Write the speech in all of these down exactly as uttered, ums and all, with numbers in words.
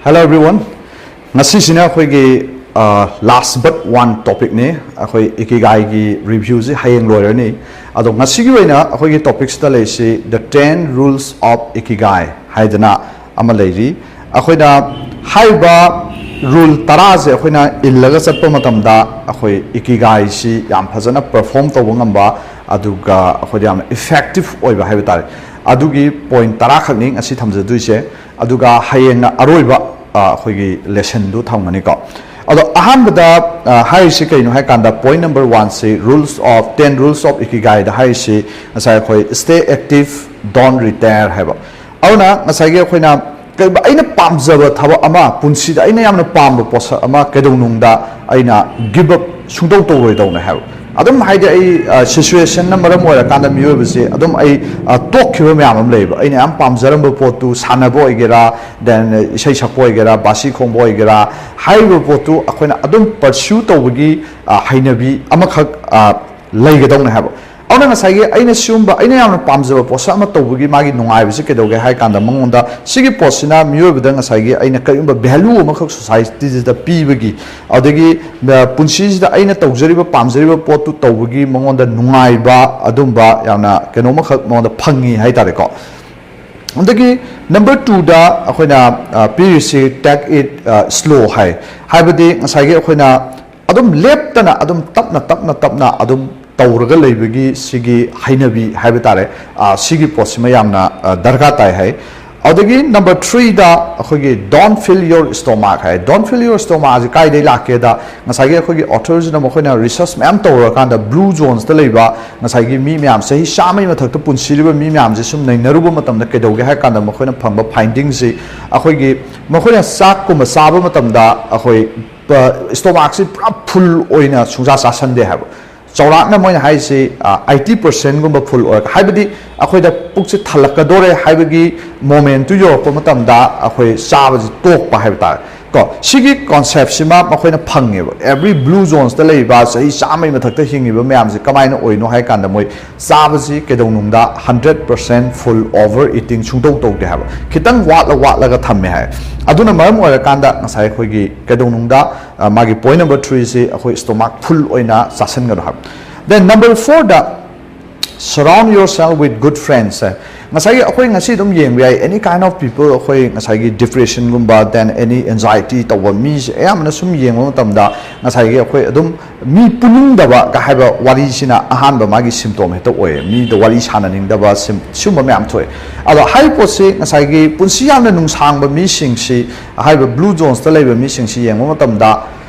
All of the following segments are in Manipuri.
Hello everyone. ꯉꯁꯤꯁꯤꯅ ꯑꯩꯈꯣꯏꯒꯤ last but one topicꯅꯤ꯫ ꯑꯩꯈꯣꯏ ꯏꯀꯤꯒꯥꯏꯒꯤ reviewꯁꯤ ꯍꯌꯦꯡ ꯂꯣꯏꯔꯅꯤ꯫ ꯑꯗꯣ ꯉꯁꯤꯒꯤ ꯑꯣꯏꯅ ꯑꯩꯈꯣꯏꯒꯤ topicꯁꯤꯗ ꯂꯩꯔꯤꯁꯤ The ten Rules of Ikigai ꯍꯥꯏꯗꯅ ꯑꯃ ꯂꯩꯔꯤ꯫ ꯑꯩꯈꯣꯏꯅ ꯍꯥꯏꯔꯤꯕ rule ꯇꯔꯥꯁꯦ ꯑꯩꯈꯣꯏꯅ ꯏꯜꯂꯒ ꯆꯠꯄ ꯃꯇꯝꯗ ꯑꯩꯈꯣꯏ ꯏꯀꯤꯒꯥꯏꯁꯤ ꯌꯥꯝ ꯐꯖꯅ perform ꯇꯧꯕ ꯉꯝꯕ, ꯑꯗꯨꯒ ꯑꯩꯈꯣꯏꯗ ꯌꯥꯝꯅ effective ꯑꯣꯏꯕ ꯍꯥꯏꯕ ꯇꯥꯔꯦ꯫ ꯑꯗꯨꯒꯤ point ꯇꯔꯥꯈꯛꯅꯤ ꯉꯁꯤ ꯊꯝꯖꯗꯣꯏꯁꯦ꯫ ꯑꯗꯨꯒ ꯍꯌꯦꯡꯅ ꯑꯔꯣꯏꯕ ꯑꯩꯈꯣꯏꯒꯤ lessonꯗꯨ ꯊꯝꯒꯅꯤꯀꯣ꯫ ꯑꯗꯣ ꯑꯍꯥꯟꯕꯗ ꯍꯥꯏꯔꯤꯁꯤ ꯀꯩꯅꯣ ꯍꯥꯏ ꯀꯥꯟꯗ, point number oneꯁꯤ Rules of ten Rules of Ikigaiꯗ ꯍꯥꯏꯔꯤꯁꯤ ꯉꯁꯥꯏ ꯑꯩꯈꯣꯏ stay active, don't retire ꯍꯥꯏꯕ꯫ ꯑꯗꯨꯅ ꯉꯁꯥꯏꯒꯤ ꯑꯩꯈꯣꯏꯅ ꯀꯩꯒꯨꯝꯕ ꯑꯩꯅ ꯄꯥꯝꯖꯕ ꯊꯕꯛ ꯑꯃ, ꯄꯨꯟꯁꯤꯗ ꯑꯩꯅ ꯌꯥꯝꯅ ꯄꯥꯝꯕ ꯄꯣꯠꯁꯛ ꯑꯃ ꯀꯩꯗꯧꯅꯨꯡꯗ ꯑꯩꯅ give up ꯁꯨꯡꯇꯧ ꯇꯧꯔꯣꯏꯗꯧꯅꯦ ꯍꯥꯏꯕ꯫ ꯑꯗꯨꯝ ꯍꯥꯏꯗꯤ ꯑꯩ situationꯅ ꯃꯔꯝ ꯑꯣꯏꯔꯀꯥꯟꯗ ꯃꯤꯑꯣꯏꯕꯁꯦ ꯑꯗꯨꯝ ꯑꯩ ꯇꯣꯛꯈꯤꯕ ꯃꯌꯥꯝ ꯑꯃ ꯂꯩꯌꯦꯕ꯫ ꯑꯩꯅ ꯌꯥꯝ ꯄꯥꯝꯖꯔꯝꯕ ꯄꯣꯠꯇꯨ, ꯁꯥꯟꯅꯕ ꯑꯣꯏꯒꯦꯔꯥ, then ꯏꯁꯩ ꯁꯛꯄ ꯑꯣꯏꯒꯦꯔꯥ, ꯕꯥꯁꯤ ꯈꯣꯡꯕ ꯑꯣꯏꯒꯦꯔꯥ, ꯍꯥꯏꯔꯤꯕ ꯄꯣꯠꯇꯨ ꯑꯩꯈꯣꯏꯅ ꯑꯗꯨꯝ pursue ꯇꯧꯕꯒꯤ ꯍꯩꯅꯕꯤ ꯑꯃꯈꯛ ꯂꯩꯒꯗꯧꯅꯦ ꯍꯥꯏꯕ꯫ ꯑꯗꯨꯅ ꯉꯁꯥꯏꯒꯤ ꯑꯩꯅ ꯁꯤꯒꯨꯝꯕ ꯑꯩꯅ ꯌꯥꯝꯅ ꯄꯥꯝꯖꯕ ꯄꯣꯠꯁꯛ ꯑꯃ ꯇꯧꯕꯒꯤ ꯃꯥꯒꯤ ꯅꯨꯡꯉꯥꯏꯕꯁꯤ ꯀꯩꯗꯧꯒꯦ ꯍꯥꯏ ꯀꯥꯟꯗ, ꯃꯉꯣꯟꯗ ꯁꯤꯒꯤ ꯄꯣꯠꯁꯤꯅ ꯃꯤꯑꯣꯏꯕꯗ ꯉꯁꯥꯏꯒꯤ ꯑꯩꯅ ꯀꯔꯤꯒꯨꯝꯕ value ꯑꯃꯈꯛ societyꯁꯤꯗ ꯄꯤꯕꯒꯤ, ꯑꯗꯒꯤ ꯄꯨꯟꯁꯤꯁꯤꯗ ꯑꯩꯅ ꯇꯧꯖꯔꯤꯕ ꯄꯥꯝꯖꯔꯤꯕ ꯄꯣꯠꯇꯨ ꯇꯧꯕꯒꯤ ꯃꯉꯣꯟꯗ ꯅꯨꯡꯉꯥꯏꯕ, ꯑꯗꯨꯝꯕ ꯌꯥꯝꯅ ꯀꯩꯅꯣꯃꯈꯛ ꯃꯉꯣꯟꯗ ꯐꯪꯉꯤ ꯍꯥꯏ ꯇꯥꯔꯦꯀꯣ꯫ ꯑꯗꯒꯤ number twoꯗ ꯑꯩꯈꯣꯏꯅ ꯄꯤꯔꯤꯁꯤ take it slow ꯍꯥꯏ꯫ ꯍꯥꯏꯕꯗꯤ ꯉꯁꯥꯏꯒꯤ ꯑꯩꯈꯣꯏꯅ ꯑꯗꯨꯝ ꯂꯦꯞꯇꯅ ꯑꯗꯨꯝ ꯇꯞꯅ ꯇꯞꯅ ꯇꯞꯅ ꯑꯗꯨꯝ ꯇꯧꯔꯒ ꯂꯩꯕꯒꯤ ꯁꯤꯒꯤ ꯍꯩꯅꯕꯤ ꯍꯥꯏꯕ ꯇꯥꯔꯦ, ꯁꯤꯒꯤ ꯄꯣꯠꯁꯤꯃ ꯌꯥꯝꯅ ꯗꯔꯀꯥꯔ ꯇꯥꯏ ꯍꯥꯏ꯫ ꯑꯗꯒꯤ number threeꯗ ꯑꯩꯈꯣꯏꯒꯤ don't fill your stomach high. Don't fill your stomachꯁꯤ ꯀꯥꯏꯗꯩ ꯂꯥꯛꯀꯦꯗ, ꯉꯁꯥꯏꯒꯤ ꯑꯩꯈꯣꯏꯒꯤ authorꯁꯤꯅ ꯃꯈꯣꯏꯅ research ꯃꯌꯥꯝ ꯇꯧꯔꯀꯥꯟꯗ blue zonesꯇ ꯂꯩꯕ ꯉꯁꯥꯏꯒꯤ ꯃꯤ ꯃꯌꯥꯝ, ꯆꯍꯤ ꯆꯥꯝꯃꯒꯤ ꯃꯊꯛꯇ ꯄꯨꯟꯁꯤꯔꯤꯕ ꯃꯤ ꯃꯌꯥꯝꯁꯦ ꯁꯨꯝ ꯅꯩꯅꯔꯨꯕ ꯃꯇꯝꯗ ꯀꯩꯗꯧꯒꯦ ꯍꯥꯏ ꯀꯥꯟꯗ, ꯃꯈꯣꯏꯅ ꯐꯪꯕ findingꯁꯤ ꯑꯩꯈꯣꯏꯒꯤ ꯃꯈꯣꯏꯅ ꯆꯥꯛꯀꯨꯝꯕ ꯆꯥꯕ ꯃꯇꯝꯗ ꯑꯩꯈꯣꯏ stomachꯁꯤ ꯄꯨꯔꯥ full ꯑꯣꯏꯅ ꯁꯨꯡꯆꯥ ꯆꯥꯁꯟꯗꯦ ꯍꯥꯏꯕ꯫ ꯆꯥꯎꯔꯥꯛꯅ ꯃꯣꯏꯅ ꯍꯥꯏꯁꯤ eighty percentꯒꯨꯝꯕ full ꯑꯣꯏꯔꯒ, ꯍꯥꯏꯕꯗꯤ ꯑꯩꯈꯣꯏꯗ ꯄꯨꯛꯁꯦ ꯊꯜꯂꯛꯀꯗꯣꯔꯦ ꯍꯥꯏꯕꯒꯤ momentꯇꯨ ꯌꯧꯔꯛꯄ ꯃꯇꯝꯗ ꯑꯩꯈꯣꯏ ꯆꯥꯕꯁꯤ ꯇꯣꯛꯄ ꯍꯥꯏꯕ ꯇꯥꯔꯦ꯫ ꯀꯣ, ꯁꯤꯒꯤ ꯀꯣꯟꯁꯦꯞꯁꯤꯃ ꯃꯈꯣꯏꯅ ꯐꯪꯉꯦꯕ꯫ ꯑꯦꯕ꯭ꯔꯤ ꯕ꯭ꯂꯨ ꯖꯣꯟꯁꯇ ꯂꯩꯔꯤꯕ ꯆꯍꯤ ꯆꯥꯝꯃꯩ ꯃꯊꯛꯇ ꯍꯤꯡꯉꯤꯕ ꯃꯌꯥꯝꯁꯦ ꯀꯃꯥꯏꯅ ꯑꯣꯏꯅꯣ ꯍꯥꯏ ꯀꯥꯟꯗ, ꯃꯣꯏ ꯆꯥꯕꯁꯤ ꯀꯩꯗꯧꯅꯨꯡꯗ ꯍꯟꯗ꯭ꯔꯦꯠ ꯄꯔꯁꯦꯟ ꯐꯨꯜ ꯑꯣꯚꯔ ꯏꯇꯤꯡ ꯁꯨꯡꯇꯧ ꯇꯧꯗꯦ ꯍꯥꯏꯕ, ꯈꯤꯇꯪ ꯋꯥꯠꯂ ꯋꯥꯠꯂꯒ ꯊꯝꯃꯦ ꯍꯥꯏ꯫ ꯑꯗꯨꯅ ꯃꯔꯝ ꯑꯣꯏꯔꯀꯥꯟꯗ ꯉꯁꯥꯏ ꯑꯩꯈꯣꯏꯒꯤ ꯀꯩꯗꯧꯅꯨꯡꯗ, ꯑ, ꯃꯥꯒꯤ ꯄꯣꯏꯟ ꯅꯝꯕꯔ ꯊ꯭ꯔꯤꯁꯤ ꯑꯩꯈꯣꯏ ꯁ꯭ꯇꯣꯃꯥꯛ ꯐꯨꯜ ꯑꯣꯏꯅ ꯆꯥꯁꯤꯟꯒꯅꯨ ꯍꯥꯏꯕ꯫ ꯗꯦꯟ ꯅꯝꯕꯔ ꯐꯣꯔꯗ, surround yourself with good friends ꯍꯥꯏ꯫ ꯉꯁꯥꯏꯒꯤ ꯑꯩꯈꯣꯏ ꯉꯁꯤ ꯑꯗꯨꯝ ꯌꯦꯡꯕ ꯌꯥꯏ, any kind of people, ꯑꯩꯈꯣꯏ ꯉꯁꯥꯏꯒꯤ ꯗꯤꯄ꯭ꯔꯦꯁꯟꯒꯨꯝꯕ, then any anxiety ꯇꯧꯕ ꯃꯤꯁꯦ ꯑꯌꯥꯝꯕꯅ ꯁꯨꯝ ꯌꯦꯡꯕ ꯃꯇꯝꯗ ꯉꯁꯥꯏꯒꯤ ꯑꯩꯈꯣꯏ ꯑꯗꯨꯝ ꯃꯤ ꯄꯨꯅꯤꯡꯗꯕ ꯀ ꯍꯥꯏꯕ ꯋꯥꯔꯤꯁꯤꯅ ꯑꯍꯥꯟꯕ ꯃꯥꯒꯤ ꯁꯤꯝꯇꯣꯝ ꯍꯦꯛꯇ ꯑꯣꯏꯌꯦ꯫ ꯃꯤꯗ ꯋꯥꯔꯤ ꯁꯥꯟꯅꯅꯤꯡꯗꯕ ꯁꯤꯝ-, ꯁꯤꯒꯨꯝꯕ ꯃꯌꯥꯝ ꯊꯣꯛꯑꯦ꯫ ꯑꯗꯣ ꯍꯥꯏꯔꯤꯕ ꯄꯣꯠꯁꯤ ꯉꯁꯥꯏꯒꯤ ꯄꯨꯟꯁꯤ ꯌꯥꯝꯅ ꯅꯨꯡꯁꯥꯡꯕ ꯃꯤꯁꯤꯡꯁꯤ, ꯍꯥꯏꯔꯤꯕ ꯕ꯭ꯂꯨ ꯖꯣꯟꯁꯇ ꯂꯩꯕ ꯃꯤꯁꯤꯡꯁꯤ ꯌꯦꯡꯕ ꯃꯇꯝꯗ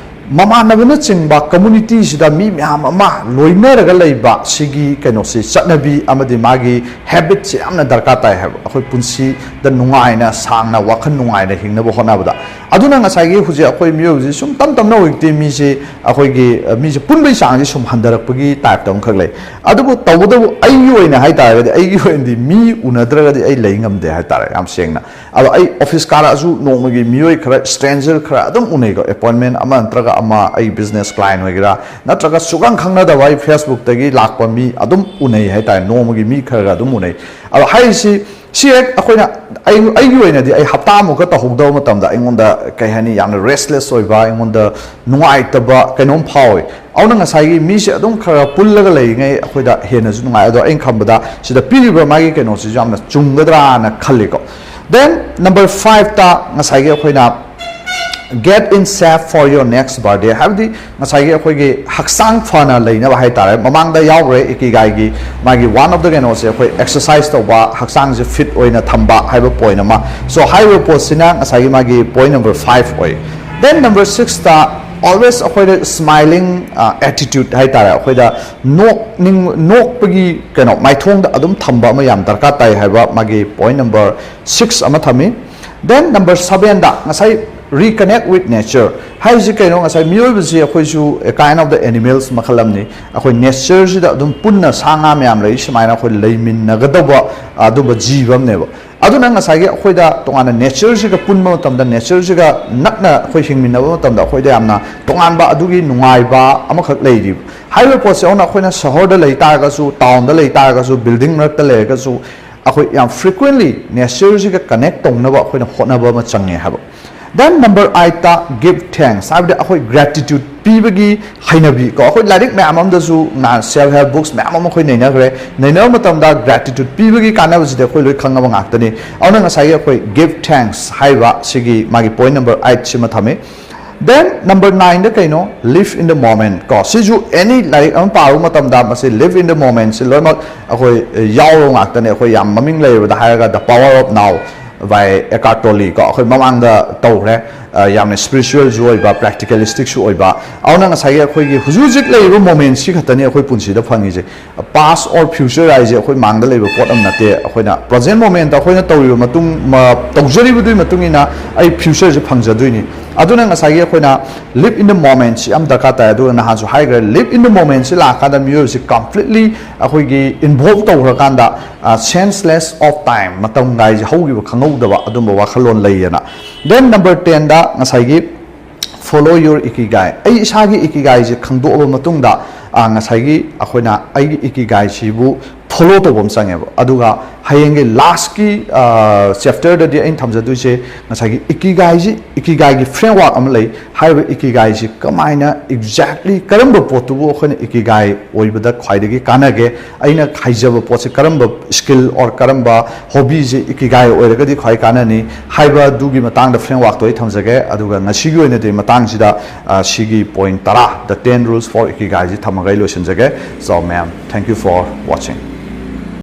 ꯃꯃꯥꯟꯅꯕꯅꯆꯤꯡꯕ ꯀꯝꯃꯨꯅꯤꯇꯤꯁꯤꯗ ꯃꯤ ꯃꯌꯥꯝ ꯑꯃ ꯂꯣꯏꯅꯔꯒ ꯂꯩꯕ ꯁꯤꯒꯤ ꯀꯩꯅꯣꯁꯤ, ꯆꯠꯅꯕꯤ ꯑꯃꯗꯤ ꯃꯥꯒꯤ ꯍꯦꯕꯤꯠꯁꯦ ꯌꯥꯝꯅ ꯗꯔꯀꯥꯔ ꯇꯥꯏ ꯍꯥꯏꯕ, ꯑꯩꯈꯣꯏ ꯄꯨꯟꯁꯤꯗ ꯅꯨꯡꯉꯥꯏꯅ, ꯁꯥꯡꯅ, ꯋꯥꯈꯜ ꯅꯨꯡꯉꯥꯏꯅ ꯍꯤꯡꯅꯕ ꯍꯣꯠꯅꯕꯗ꯫ ꯑꯗꯨꯅ ꯉꯁꯥꯏꯒꯤ ꯍꯧꯖꯤꯛ ꯑꯩꯈꯣꯏ ꯃꯤꯑꯣꯏꯕꯁꯤ ꯁꯨꯝ ꯇꯞ ꯇꯞꯅ ꯍꯧꯖꯤꯛꯇꯤ ꯃꯤꯁꯤ, ꯑꯩꯈꯣꯏꯒꯤ, ꯑ, ꯃꯤꯁꯦ ꯄꯨꯟꯕꯒꯤ ꯆꯥꯡꯁꯤ ꯁꯨꯝ ꯍꯟꯊꯔꯛꯄꯒꯤ ꯇꯥꯏꯞꯇ ꯑꯃꯈꯛ ꯂꯩ꯫ ꯑꯗꯨꯕꯨ ꯇꯧꯕꯇꯕꯨ ꯑꯩꯒꯤ ꯑꯣꯏꯅ ꯍꯥꯏ ꯇꯥꯔꯒꯗꯤ, ꯑꯩꯒꯤ ꯑꯣꯏꯅꯗꯤ ꯃꯤ ꯎꯅꯗ꯭ꯔꯒꯗꯤ ꯑꯩ ꯂꯩ ꯉꯝꯗꯦ ꯍꯥꯏ ꯇꯥꯔꯦ, ꯌꯥꯝ ꯁꯦꯡꯅ꯫ ꯑꯗꯣ ꯑꯩ ꯑꯣꯐꯤꯁ ꯀꯥꯔꯛꯑꯁꯨ ꯅꯣꯡꯃꯒꯤ ꯃꯤꯑꯣꯏ ꯈꯔ, ꯁ꯭ꯇ꯭ꯔꯦꯟꯖꯔ ꯈꯔ ꯑꯗꯨꯝ ꯎꯅꯩꯀꯣ, ꯑꯦꯄꯣꯏꯟꯃꯦꯟ ꯑꯃ ꯅꯠꯇ꯭ꯔꯒ ꯑꯃ, ꯑꯩ ꯕꯤꯖꯤꯅꯦꯁ ꯀ꯭ꯂꯥꯏꯟ ꯑꯣꯏꯒꯦꯔꯥ, ꯅꯠꯇ꯭ꯔꯒ ꯁꯨꯈꯪ ꯈꯪꯅꯗꯕ ꯑꯩ ꯐꯦꯁꯕꯨꯛꯇꯒꯤ ꯂꯥꯛꯄ ꯃꯤ ꯑꯗꯨꯝ ꯎꯅꯩ ꯍꯥꯏꯇꯥꯔꯦ, ꯅꯣꯡꯃꯒꯤ ꯃꯤ ꯈꯔ ꯈꯔ ꯑꯗꯨꯝ ꯎꯅꯩ꯫ ꯑꯗꯣ ꯍꯥꯏꯔꯤꯁꯤ, ꯁꯤ ꯍꯦꯛ ꯑꯩꯈꯣꯏꯅ, ꯑꯩ, ꯑꯩꯒꯤ ꯑꯣꯏꯅꯗꯤ ꯑꯩ ꯍꯞꯇꯥꯃꯨꯛꯀ ꯇꯧꯍꯧꯗꯕ ꯃꯇꯝꯗ ꯑꯩꯉꯣꯟꯗ, ꯀꯩ ꯍꯥꯏꯅꯤ, ꯌꯥꯝꯅ ꯔꯦꯁꯂꯦꯁ ꯑꯣꯏꯕ, ꯑꯩꯉꯣꯟꯗ ꯅꯨꯡꯉꯥꯏꯇꯕ ꯀꯩꯅꯣꯝ ꯐꯥꯎꯋꯤ꯫ ꯑꯗꯨꯅ ꯉꯁꯥꯏꯒꯤ ꯃꯤꯁꯦ ꯑꯗꯨꯝ ꯈꯔ ꯄꯨꯜꯂꯒ ꯂꯩꯔꯤꯉꯩ ꯑꯩꯈꯣꯏꯗ ꯍꯦꯟꯅꯁꯨ ꯅꯨꯡꯉꯥꯏ꯫ ꯑꯗꯣ ꯑꯩꯅ ꯈꯟꯕꯗ ꯁꯤꯗ ꯄꯤꯔꯤꯕ ꯃꯥꯒꯤ ꯀꯩꯅꯣꯁꯤꯁꯨ ꯌꯥꯝꯅ ꯆꯨꯝꯒꯗ꯭ꯔꯥꯅ ꯈꯜꯂꯤꯀꯣ꯫ ꯗꯦꯟ ꯅꯝꯕꯔ ꯐꯥꯏꯚꯇ ꯉꯁꯥꯏꯒꯤ ꯑꯩꯈꯣꯏꯅ get in shape for your next birthday, ꯍꯥꯏꯕꯗꯤ ꯉꯁꯥꯏꯒꯤ ꯑꯩꯈꯣꯏꯒꯤ ꯍꯛꯆꯥꯡ ꯐꯅ ꯂꯩꯅꯕ ꯍꯥꯏꯇꯥꯔꯦ꯫ ꯃꯃꯥꯡꯗ ꯌꯥꯎꯈ꯭ꯔꯦ ꯏꯀꯤꯒꯥꯏꯒꯤ ꯃꯥꯒꯤ ꯋꯥꯟ ꯑꯣꯐ ꯗ ꯀꯩꯅꯣꯁꯦ, ꯑꯩꯈꯣꯏ ꯑꯦꯛꯁꯔꯁꯥꯏꯁ ꯇꯧꯕ, ꯍꯛꯆꯥꯡꯁꯦ ꯐꯤꯠ ꯑꯣꯏꯅ ꯊꯝꯕ ꯍꯥꯏꯕ ꯄꯣꯏꯟ ꯑꯃ꯫ ꯁꯣ ꯍꯥꯏꯔꯤꯕ ꯄꯣꯠꯁꯤꯅ ꯉꯁꯥꯏꯒꯤ ꯃꯥꯒꯤ ꯄꯣꯏꯟ ꯅꯝꯕꯔ ꯐꯥꯏꯚ ꯑꯣꯏ꯫ ꯗꯦꯟ ꯅꯝꯕꯔ ꯁꯤꯛꯁꯇ always ꯑꯩꯈꯣꯏꯗ ꯁ꯭ꯃꯥꯏꯂꯤꯡ ꯑꯦꯇꯤꯇ꯭ꯌꯨꯠ ꯍꯥꯏꯇꯥꯔꯦ, ꯑꯩꯈꯣꯏꯗ ꯅꯣꯛꯅꯤꯡ-, ꯅꯣꯛꯄꯒꯤ ꯀꯩꯅꯣ ꯃꯥꯏꯊꯣꯡꯗ ꯑꯗꯨꯝ ꯊꯝꯕ ꯑꯃ ꯌꯥꯝ ꯗꯔꯀꯥꯔ ꯇꯥꯏ ꯍꯥꯏꯕ ꯃꯥꯒꯤ ꯄꯣꯏꯟ ꯅꯝꯕꯔ ꯁꯤꯛꯁ ꯑꯃ ꯊꯝꯃꯤ꯫ ꯗꯦꯟ ꯅꯝꯕꯔ ꯁꯕꯦꯟꯗ ꯉꯁꯥꯏ Reconnect with nature ꯍꯥꯏꯔꯤꯁꯤ ꯀꯩꯅꯣ? ꯉꯁꯥꯏ ꯃꯤꯑꯣꯏꯕꯁꯤ ꯑꯩꯈꯣꯏꯁꯨ a kind of the animals ꯃꯈꯜ ꯑꯃꯅꯤ꯫ ꯑꯩꯈꯣꯏ ꯅꯦꯆꯔꯁꯤꯗ ꯑꯗꯨꯝ ꯄꯨꯟꯅ ꯁꯥ ꯉꯥ ꯃꯌꯥꯝ ꯂꯩ, ꯁꯨꯃꯥꯏꯅ ꯑꯩꯈꯣꯏ ꯂꯩꯃꯤꯟꯅꯒꯗꯧꯕ ꯑꯗꯨꯝꯕ ꯖꯤꯕ ꯑꯃꯅꯦꯕ꯫ ꯑꯗꯨꯅ ꯉꯁꯥꯏꯒꯤ ꯑꯩꯈꯣꯏꯗ ꯇꯣꯉꯥꯟꯅ ꯅꯦꯆꯔꯁꯤꯒ ꯄꯨꯟꯕ ꯃꯇꯝꯗ, ꯅꯦꯆꯔꯁꯤꯒ ꯅꯛꯅ ꯑꯩꯈꯣꯏ ꯍꯤꯡꯃꯤꯟꯅꯕ ꯃꯇꯝꯗ ꯑꯩꯈꯣꯏꯗ ꯌꯥꯝꯅ ꯇꯣꯉꯥꯟꯕ ꯑꯗꯨꯒꯤ ꯅꯨꯡꯉꯥꯏꯕ ꯑꯃꯈꯛ ꯂꯩꯔꯤꯕ꯫ ꯍꯥꯏꯔꯤꯕ ꯄꯣꯠꯁꯦ ꯑꯗꯨꯅ ꯑꯩꯈꯣꯏꯅ ꯁꯍꯔꯗ ꯂꯩ ꯇꯥꯔꯒꯁꯨ, ꯇꯥꯎꯟꯗ ꯂꯩ ꯇꯥꯔꯒꯁꯨ, ꯕꯤꯜꯗꯤꯡ ꯃꯔꯛꯇ ꯂꯩꯔꯒꯁꯨ, ꯑꯩꯈꯣꯏ ꯌꯥꯝ ꯐ꯭ꯔꯤꯀ꯭ꯋꯦꯟꯂꯤ ꯅꯦꯆꯔꯁꯤꯒ ꯀꯅꯦꯛ ꯇꯧꯅꯕ ꯑꯩꯈꯣꯏꯅ ꯍꯣꯠꯅꯕ ꯑꯃ ꯆꯪꯉꯦ ꯍꯥꯏꯕ꯫ Then number eight ꯇ give thanks ꯍꯥꯏꯕꯗꯤ ꯑꯩꯈꯣꯏ ꯒ꯭ꯔꯦꯇꯤꯇ꯭ꯌꯨꯠ ꯄꯤꯕꯒꯤ ꯍꯩꯅꯕꯤ ꯀꯣ꯫ ꯑꯩꯈꯣꯏ ꯂꯥꯏꯔꯤꯛ ꯃꯌꯥꯝ ꯑꯃꯗꯁꯨ, ꯅꯍꯥꯟ self help books ꯃꯌꯥꯝ ꯑꯃ ꯑꯩꯈꯣꯏ ꯅꯩꯅꯈ꯭ꯔꯦ꯫ ꯅꯩꯅꯕ ꯃꯇꯝꯗ ꯒ꯭ꯔꯦꯇꯤꯇ꯭ꯌꯨꯠ ꯄꯤꯕꯒꯤ ꯀꯥꯟꯅꯕꯁꯤꯗꯤ ꯑꯩꯈꯣꯏ ꯂꯣꯏ ꯈꯪꯉꯕ ꯉꯥꯛꯇꯅꯤ꯫ ꯑꯗꯨꯅ ꯉꯁꯥꯏꯒꯤ ꯑꯩꯈꯣꯏ give thanks ꯍꯥꯏꯕ ꯁꯤꯒꯤ ꯃꯥꯒꯤ point number eight ꯁꯤꯃ ꯊꯝꯃꯤ꯫ Then number nine ꯗ ꯀꯩꯅꯣ? Live in the moment ꯀꯣ꯫ ꯁꯤꯁꯨ ꯑꯦꯅꯤ ꯂꯥꯏꯔꯤꯛ ꯑꯃ ꯄꯥꯕ ꯃꯇꯝꯗ ꯃꯁꯤ live in the moment ꯁꯤ ꯂꯣꯏꯅꯃꯛ ꯑꯩꯈꯣꯏ ꯌꯥꯎꯔꯕ ꯉꯥꯛꯇꯅꯦ꯫ ꯑꯩꯈꯣꯏ ꯌꯥꯝ ꯃꯃꯤꯡ ꯂꯩꯔꯕꯗ ꯍꯥꯏꯔꯒ The Power of Now by Eckhart Tolle ꯀꯣ, ꯑꯩꯈꯣꯏ ꯃꯃꯥꯡꯗ ꯇꯧꯈ꯭ꯔꯦ꯫ ꯑ, ꯌꯥꯝꯅ ꯁ꯭ꯄꯤꯔꯤꯆꯨꯋꯦꯜꯁꯨ ꯑꯣꯏꯕ, ꯄ꯭ꯔꯦꯛꯇꯤꯀꯦꯂꯤꯁꯇꯤꯛꯁꯨ ꯑꯣꯏꯕ꯫ ꯑꯗꯨꯅ ꯉꯁꯥꯏꯒꯤ ꯑꯩꯈꯣꯏꯒꯤ ꯍꯧꯖꯤꯛ ꯍꯧꯖꯤꯛ ꯂꯩꯔꯤꯕ ꯃꯣꯃꯦꯟꯁꯤ ꯈꯛꯇꯅꯤ ꯑꯩꯈꯣꯏ ꯄꯨꯟꯁꯤꯗ ꯐꯪꯉꯤꯁꯦ꯫ Past or future ꯍꯥꯏꯁꯦ ꯑꯩꯈꯣꯏ ꯃꯥꯡꯗ ꯂꯩꯕ ꯄꯣꯠ ꯑꯃ ꯅꯠꯇꯦ꯫ ꯑꯩꯈꯣꯏꯅ present moment ꯑꯩꯈꯣꯏꯅ ꯇꯧꯔꯤꯕ ꯃꯇꯨꯡ ꯃ- ꯇꯧꯖꯔꯤꯕꯗꯨꯒꯤ ꯃꯇꯨꯡ ꯏꯟꯅ ꯑꯩ future ꯁꯦ ꯐꯪꯖꯗꯣꯏꯅꯤ꯫ ꯑꯗꯨꯅ ꯉꯁꯥꯏꯒꯤ ꯑꯩꯈꯣꯏꯅ live in the moment ꯁꯤ ꯌꯥꯝ ꯗꯔꯀꯥꯔ ꯇꯥꯏ꯫ ꯑꯗꯨꯒ ꯅꯍꯥꯟꯁꯨ ꯍꯥꯏꯈ꯭ꯔꯦ, live in the moment ꯁꯤ ꯂꯥꯛꯑꯀꯥꯟꯗ ꯃꯤꯑꯣꯏꯕꯁꯤ completely ꯑꯩꯈꯣꯏꯒꯤ involve ꯇꯧꯈ꯭ꯔꯀꯥꯟꯗ, ꯑ, senseless of time, ꯃꯇꯝ ꯀꯥꯏꯁꯦ ꯍꯧꯈꯤꯕ ꯈꯪꯍꯧꯗꯕ ꯑꯗꯨꯝꯕ ꯋꯥꯈꯜꯂꯣꯟ ꯂꯩꯌꯦꯅ꯫ Then number ten ꯗ ꯉꯁꯥꯏꯒꯤ follow your ikigai꯫ ꯑꯩ ꯏꯁꯥꯒꯤ ꯏꯀꯤꯒꯥꯏꯁꯦ ꯈꯪꯗꯣꯛꯑꯕ ꯃꯇꯨꯡꯗ, ꯑ, ꯉꯁꯥꯏꯒꯤ ꯑꯩꯈꯣꯏꯅ ꯑꯩꯒꯤ ꯏꯀꯤꯒꯥꯏꯁꯤꯕꯨ follow ꯇꯧꯕ ꯑꯃ ꯆꯪꯉꯦꯕ꯫ ꯑꯗꯨꯒ ꯍꯌꯦꯡꯒꯤ ꯂꯥꯁꯀꯤ, ꯑ, ꯆꯦꯞꯇꯔꯗꯗꯤ ꯑꯩꯅ ꯊꯝꯖꯗꯣꯏꯁꯦ ꯉꯁꯥꯏꯒꯤ ꯏꯀꯤꯒꯥꯏꯁꯤ, ꯏꯀꯤꯒꯥꯏꯒꯤ framework ꯑꯃ ꯂꯩ꯫ ꯍꯥꯏꯔꯤꯕ ꯏꯀꯤꯒꯥꯏꯁꯤ ꯀꯃꯥꯏꯅ exactly, ꯀꯔꯝꯕ ꯄꯣꯠꯇꯨꯕꯨ ꯑꯩꯈꯣꯏꯅ ꯏꯀꯤꯒꯥꯏ ꯑꯣꯏꯕꯗ ꯈ꯭ꯋꯥꯏꯗꯒꯤ ꯀꯥꯟꯅꯒꯦ, ꯑꯩꯅ ꯍꯩꯖꯕ ꯄꯣꯠꯁꯦ ꯀꯔꯝꯕ skill or ꯀꯔꯝꯕ hobby ꯁꯦ ꯏꯀꯤꯒꯥꯏ ꯑꯣꯏꯔꯒꯗꯤ ꯈ꯭ꯋꯥꯏ ꯀꯥꯟꯅꯅꯤ ꯍꯥꯏꯕꯗꯨꯒꯤ ꯃꯇꯥꯡꯗ framework ꯇꯣ ꯑꯩ ꯊꯝꯖꯒꯦ꯫ ꯑꯗꯨꯒ ꯉꯁꯤꯒꯤ ꯑꯣꯏꯅꯗꯤ ꯃꯇꯥꯡꯁꯤꯗ, ꯑ, ꯁꯤꯒꯤ point ꯇꯔꯥ, the ten rules for ikigai ꯁꯤ ꯊꯝꯃꯒ ꯑꯩ ꯂꯣꯏꯁꯤꯟꯖꯒꯦ꯫ So ma'am, thank you for watching꯫